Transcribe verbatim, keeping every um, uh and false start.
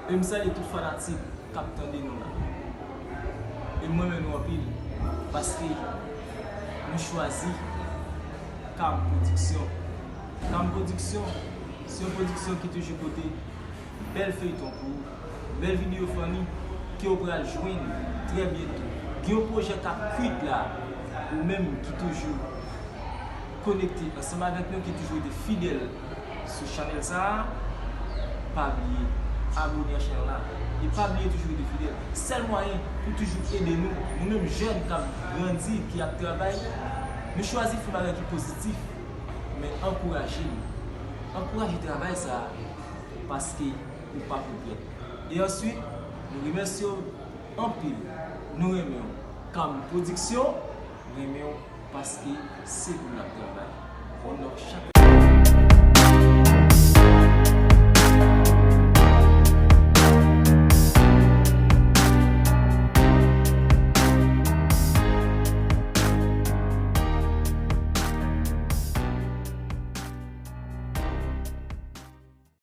E m salye tout fanatik k ap tande nou la. E m renmen nou anpil paske nou chwazi Kam Pwodiksyon. Kam Pwodiksyon se yon pwodiksyon ki toujou pote bèl feyton pou ou, bèl videyo funny ke w pral jwenn trè byento. Gen yon pwojè k ap kwit la, ou menm ki toujou konekte ansanm avèk nou, ki toujou rete fidèl sou chanèl sa a, pa bliye abone a chanèl la. E pa bliye toujou rete fidèl. Sèl mwayen pou toujou ede nou, nou menm jèn k ap grandi, ki ap travay, nou chwazi fè bagay ki pozitif, men ankouraje nou. Ankouraje travay sa a, paske ou p ap regrèt. E answit, nou remèsye w anpil. Nou renmen w. Kam Pwodiksyon renmen w paske se pou n ap travay. One love chak